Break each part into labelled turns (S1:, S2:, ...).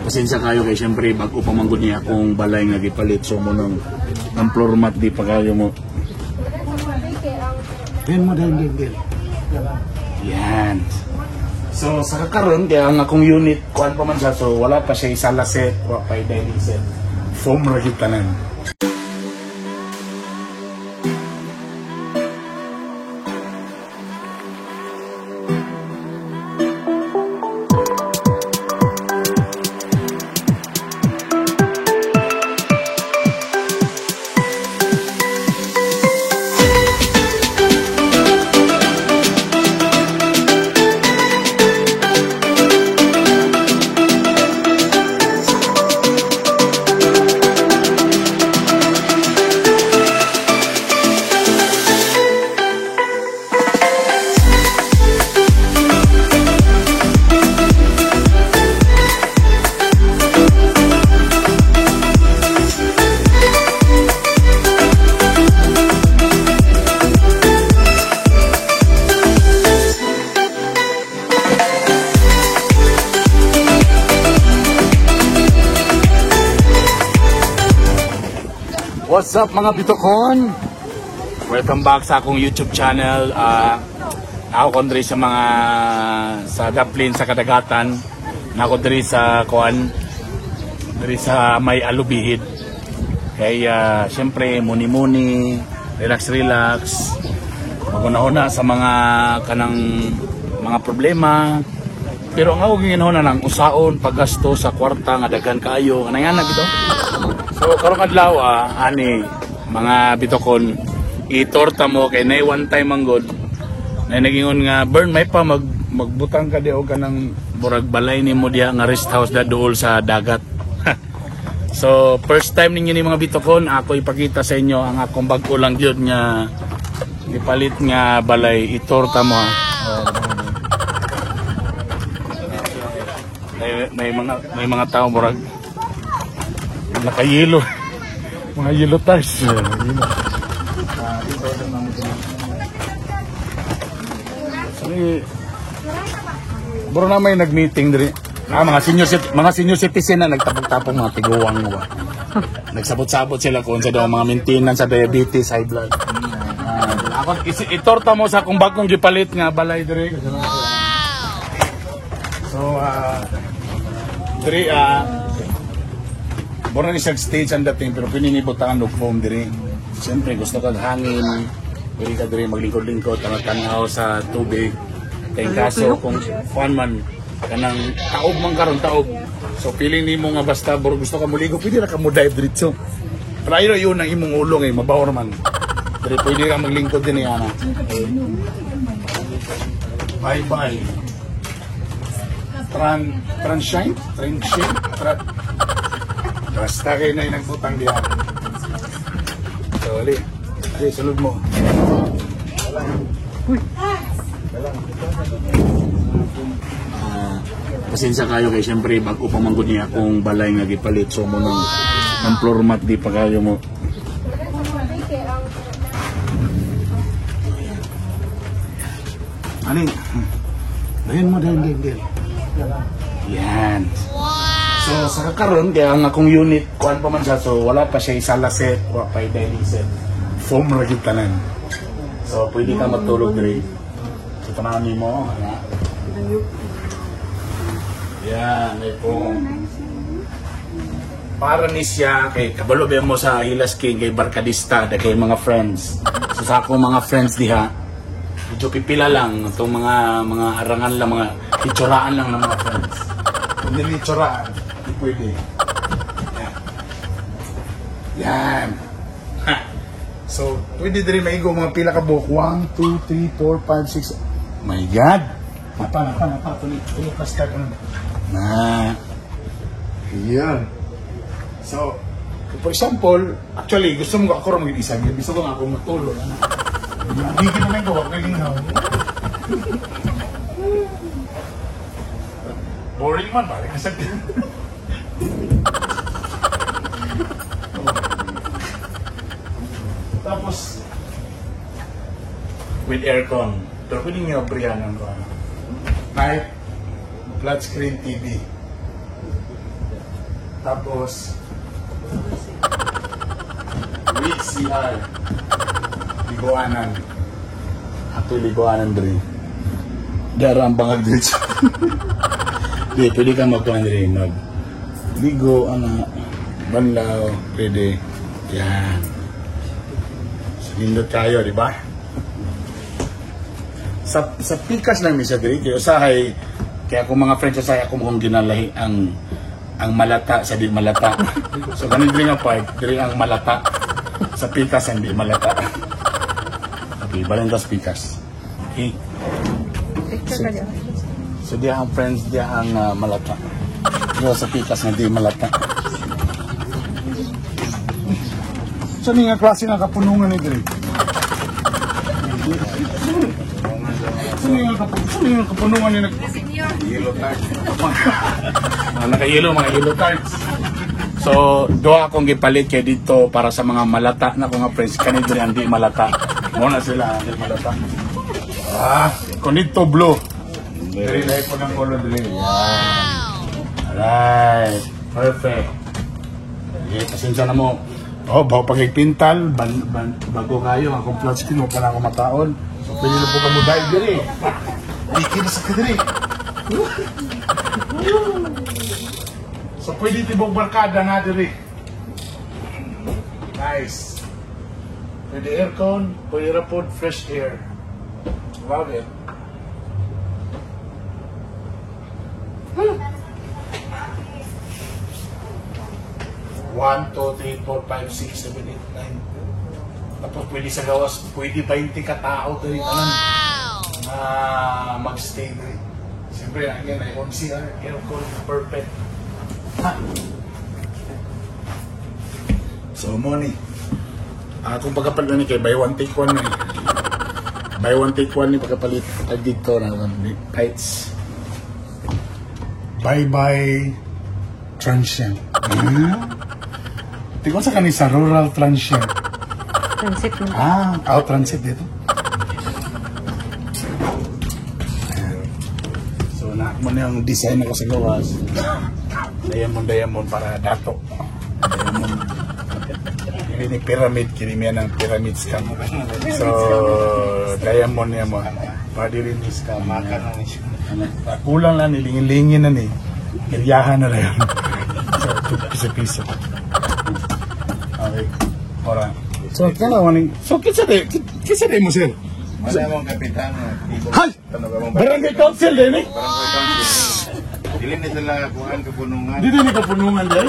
S1: Pasensya kayo kay siyempre bago pa manggod niya akong balay nga gipalit so mo nang ang floor mat di pa kayo mo. Din. Yan. So sa kakaroon kaya ang akong unit kuan pa man siya so wala pa siya sala set, wala pa dining set. Foam ra gyud tanan. What's up mga bitokon? Welcome back sa akong YouTube channel. Ako kondri sa mga sa Daplin sa kadagatan. Ako diri sa kuan diri sa may alubihid. Kaya syempre muni-muni, relax. Maguna-una sa mga kanang mga problema. Pero ang ako ginahuna lang usaon paggasto sa kwarta nga daghan kaayo. Anang bito? So karong adlaw ani mga bitokon itorta mo kay nay one time manggod na nagingon nga burn may pa magbutang ka di og kanang murag balay nimo diha nga rest house da duol sa dagat. So first time ninyo ni mga bitokon ako ipakita sa inyo ang akong bag-o lang gyud nga ipalit nga balay itorta mo may mga tao murag nakayelo mga yellow tires bro na may nag-meeting diri mga senior citizen na nagtapong-tapong mga tiguwang mo nagsabot-sabot sila kung sa daw mga maintenance sa diabetes, high blood ako itorta mo sa akong bagong gipalit nga balay diri so diri mura ni siyang stage ang dating pero pininibutangan ng foam diri. Siyempre gusto kang hangin, pwede ka diri maglingkod-lingkod, tanaw sa tubig. Kaya kaso kung fun man, kanang taob man karon taob. So feeling ni mo nga basta gusto ka muligo, pwede na ka mo dive diretso. Pero yun ang imong ulong mabawar man. Diri pwede ka maglingkod din ana. Bye. Transshine. Basta kayo na yung nagbutang diyan. So, ali, sulod mo. Uy! Pasensya kayo kay siyempre bago pa manggod niya akong balay nga gipalit. So, mo ng floor mat di pa kayo mo. Aling, dahin mo. Yan. So sa kakaroon kaya ang akong unit kuan pa man siya so wala pa siya sala set, wala pa dining set. Foam ra gyud tanan. So pwede ka matulog diri. So tanaw nimo ana. Yan, may foam. Para ni siya kay kabalo ba mo sa Hilas King kay barkadista da kay mga friends. So sa akong mga friends diha medyo pipila lang itong mga arangan lang mga itsuraan lang ng mga friends. Kung hindi itsuraan pwede. Yan. So, pwede din maigo mga pila ka buhok. 1, 2, 3, 4, 5, 6. My God! Napa. Tuloy ka start ano. Yan. So, for example, actually, gusto mo ako rin mag-isa. Gusto ko nga ako matulog. Hindi ka naman gawa kalingaw. Boring man, balik ka sa Tapos with aircon. Pero pwede nyo abrihan ko. Kahit flat screen TV. Tapos, with CR. Liguanan. Ato liguanan diri. Darang bangag diri. Di, pwede ka magkuhan diri. Ligo, banlaw, pwede. Yan. Nindot tayo, di ba? Sa pikas lang misa diri, kaya usahay, kaya kung mga friends usahay ako kung ginalahi ang malata sa di malata. So ganun diri nga part, diri ang malata. Sa pikas ang di malata. Okay, balang tas pikas. Okay. So dia ang friends, dia ang malata. Yo sa pikas nga di malata. So nga klase ng kapunungan ni diri. Sino yung kapunungan ni yellow cards? Naka-yellow, mga yellow cards. So, doa akong gipalit kay dito para sa mga malata na ko nga friends. Kanil diri ang di malata. Muna sila, di malata. Kung dito blue. Diri na po ng color diri. Alright. Perfect. Okay, pasensya na mo. Bago pagigpintal, bago kayo, akong flat screen, huwag pa na ako mataon. So, pwede na po ka mo dahil diri. Hindi na sa kadiri. So, pwede tibong barkada nga diri. Nice. Pwede aircon, pwede rapod fresh air. Love it. 1, 2, 3, 4, 5, 6, 7, 8, 9. Tapos pwede sa gawas, pwede 20 katao diri mag-stay diri. Siyempre, yan ay OMC, aircon, perfect. So, money. Kung pagkapalit na kay buy one take one buy one take one ni pagkapalit dito na heights. Bye-bye transient. Tingnan sa kanisa rural transient.
S2: Transit mo.
S1: Transit dito. So, na mo na yung design ako sa gawas. Diamond para dato. Diamond. Ini pyramid, kinimian ng pyramid scam. So, diamond niya mo. Pwede rin scam. Kulang lang, nilingin-lingin na ni. Kiryahan na rin. So, piso-piso. Okay. Ora. So, kinsa day mo, sir?
S3: Wala mong kapitan.
S1: Hay! Barangay Council din eh?
S3: Barangay Council. Dili nito lang kuhaan kapunungan.
S1: Dito ni kapunungan din?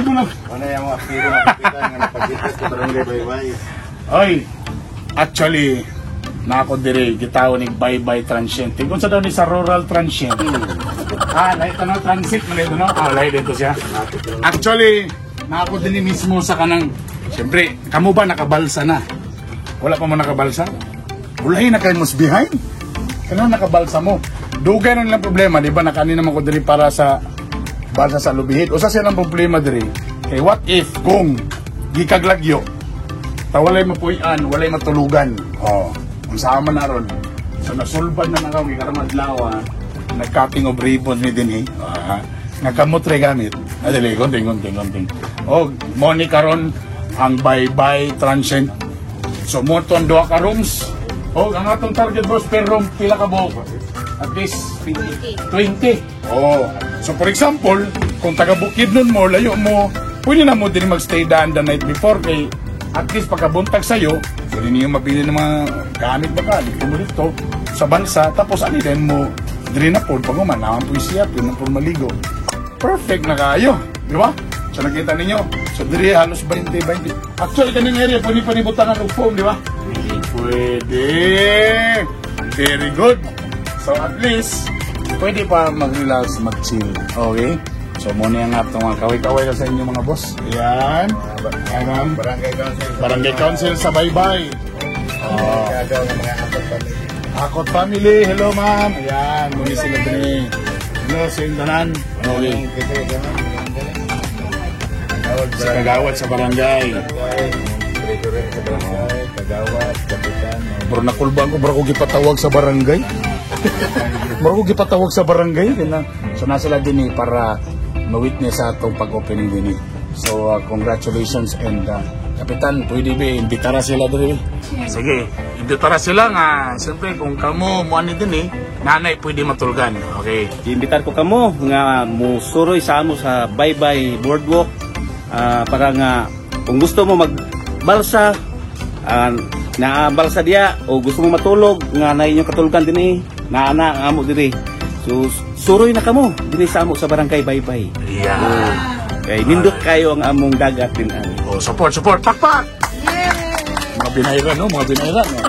S1: Muna.
S3: Wala yung mga piro ng kapitan nga napagkitas sa Barangay Baybay.
S1: Ay, actually, na ako diri, gitaw ni Bye-Bye Transient. Kung sa daw ni sa Rural Transient. Lahat na transit mo dito, no? Lahat dito siya. Actually, na ako din mismo sa kanang, siyempre, kamo ba nakabalsa na? Wala pa mo nakabalsa? Wala na kayo mas behind? Kano nakabalsa mo? Dugay na nilang problema, di ba? Nakani naman ko diri para sa balsa sa lubihit. O sa silang problema diri, okay, what if kung gikaglagyo, walay mapuyan, walay matulugan. Kung saan man na ron. So nasulbad na nakaw, gikaramadlawa, nag-cutting of ribbon ni din nagkamutre gamit. Adali, konting. Moni karon ang Bye-Bye Transient. So mo ton duha ka rooms. Ang atong target boss per room pila ka buok? At least 20. So for example, kung taga Bukidnon mo, layo mo, pwede na mo din magstay daan the night before kay at least pagkabuntag sa'yo, pwede niyo mabili ng mga gamit baka dito mo dito sa bansa, tapos din mo diri na po, pag umanaman po siya, yun na po maligo. Perfect na kayo, di ba? So nakita ninyo, so diri halos 20. Actually, kaning area, pwede pa nibutangan ng foam, di ba? Pwede. Very good. So at least, pwede pa mag-relax, mag-chill. Okay? So muna yung mga kaway-kaway ka sa inyo mga boss. Ayan. Barangay Council sa Bye-Bye. Akot family. Hello ma'am. Ayan. Muna sila din. Hello sa intanan. Okay. Sa kagawad sa barangay.
S3: Kagawad, kapitan.
S1: Bro, nakulbaan ko. Bro, ko gipatawag sa barangay. So nasa sila din para ma-witness sa atong pag-opening din. So congratulations and Kapitan, pwede ba imbitara sila dito? Sige, imbitara sila nga. Siyempre, kung kamo mo ano din nanay pwede matulgan. Okay.
S2: Iimbitar ko kamo nga musuroy sa amo sa Bye-Bye Boardwalk para nga kung gusto mo magbalsa balsa diya o gusto mo matulog nga na inyong katulugan din naana ang amo diri. So suroy na kamo dinhi sa amo sa barangay Bye-Bye.
S1: Yeah.
S2: Kay nindot kayo ang among dagat din.
S1: Support, pakpak! Mga binayran, no? Mga binayran, no?